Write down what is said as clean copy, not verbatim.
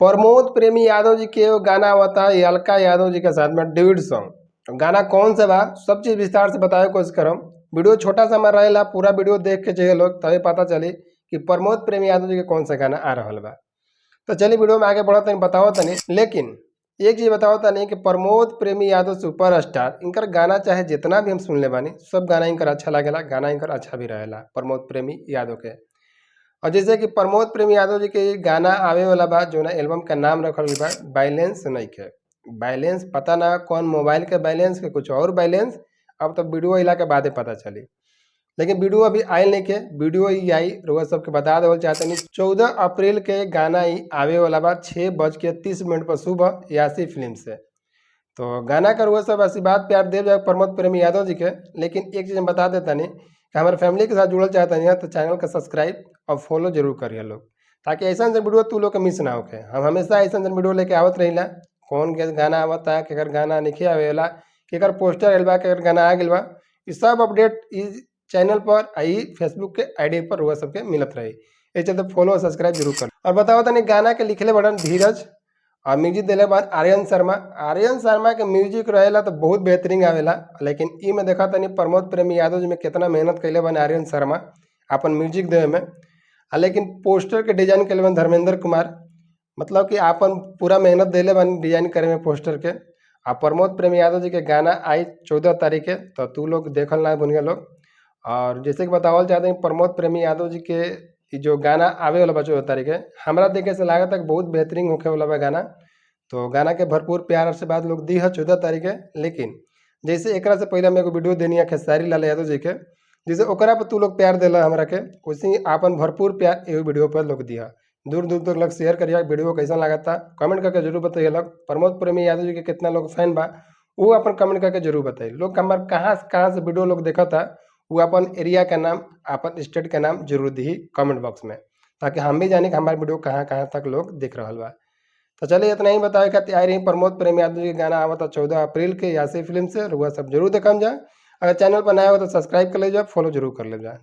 प्रमोद प्रेमी यादव जी के एगो गाना आवता अलका यादव जी के साथ में ड्यूट सॉन्ग। गाना कौन सा बा सब चीज विस्तार से बतावे के कोशिश करम। वीडियो छोटा सा हमार रहेला, पूरा वीडियो देख के जाइए लोग तभी पता चली कि प्रमोद प्रेमी यादव जी के कौन सा गाना आ रहा बा। तो चलिए वीडियो में आगे बढ़ो तनी, बताओ तनी। लेकिन एक चीज बताओ तनी कि प्रमोद प्रेमी यादव सुपरस्टार, इनकर गाना चाहे जितना भी हम सुन ले बानी सब गाना इनकर अच्छा लागेला, गाना इनकर अच्छा भी रहेला प्रमोद प्रेमी यादव के। और जैसे कि प्रमोद प्रेमी यादव जी के गाना आवे वाला बा, जो ना एल्बम का नाम रखल गइल बा बैलेंस नइखे। बैलेंस पता ना कौन मोबाइल के बैलेंस के कुछ और बैलेंस, अब तो वीडियो अइला के बादे पता चली। लेकिन वीडियो अभी आयल नहीं के, वीडियो ही आई रउआ सबके बता देवल चाहतनी 14 अप्रैल के गाना ही आवे वाला बा 6:30 पर सुबह यासी फिल्म से। तो गाना का रउआ सब आशीर्वाद प्यार देव जाए प्रमोद प्रेमी यादव जी के। लेकिन एक चीज़ हम बता देतानी कि हमारे फैमिली के साथ जुड़ल चाहतनी तो चैनल के सब्सक्राइब और फॉलो जरूर करिए लोग, ताकि ऐसा ऐसा वीडियो तू लोग के मिस ना होके। हम हमेशा ऐसा ऐसा वीडियो लेके आवत रहिला। कौन के गाना आवता, केकर गाना नइखे आवेला, केकर पोस्टर आइल बा, केकर गाना आ गइल बा, ई सब अपडेट ई चैनल पर आ ई फेसबुक के आईडी पर रउआ सबके मिलत रही। एही चलते फॉलो और सब्सक्राइब जरूर कर। और बताओ तनी गाना के लिखले बड़न धीरज और म्यूजिक दिले बड़न आर्यन शर्मा। आर्यन शर्मा के म्यूजिक रहेला तो बहुत बेहतरीन आवेला, लेकिन ई में देखा तनी प्रमोद प्रेमी यादव जी में कितना मेहनत कैले बन आर्यन शर्मा अपन म्यूजिक देवे में। लेकिन पोस्टर के डिजाइन कैले बन धर्मेंद्र कुमार, मतलब कि आपन पूरा मेहनत देले बन डिजाइन करे में पोस्टर के। आ प्रमोद प्रेमी यादव जी के गाना आई 14 तारीख के, तो तू लोग देखल ना भूलिए लोग। और जैसे कि बतावल चाहते हैं प्रमोद प्रेमी यादव जी के जो गाना आवे वाला बा 14 तारीख के, हमरा देखे से लागत है बहुत बेहतरीन होखे वाला बा गाना। तो गाना के भरपूर प्यार आशीर्वाद लोग दी है 14 तारीख के। लेकिन जैसे एकरा से पहले हम एगो वीडियो देनी है खेसारी लाल यादव जी के, जैसे ओकरा पर तू लोग प्यार दिला हमरा के, वैसे आपन भरपूर प्यार एगो वीडियो पर लोग दिया। दूर दूर तक लोग शेयर करिए, वीडियो कैसा लागता कमेंट करके जरूर बताइए लोग। प्रमोद प्रेमी यादव जी के कितना लोग फैन बा वो अपन कमेंट करके जरूर बताइए लोग। हमार कहाँ से वीडियो लोग देखता वो अपन एरिया का नाम, अपन स्टेट का नाम जरूर दी कमेंट बॉक्स में, ताकि हम भी जाने कि हमारे वीडियो कहाँ कहाँ तक लोग देख रहा बा। तो चलिए इतना ही बतावे खातिर आई रही प्रमोद प्रेमी यादव जी के गाना आवता 14 अप्रैल के यासी फिल्म से, रुआ सब जरूर देखम जाए। अगर चैनल पर नया हो तो सब्सक्राइब कर ले जाए, फॉलो जरूर कर ले जाए।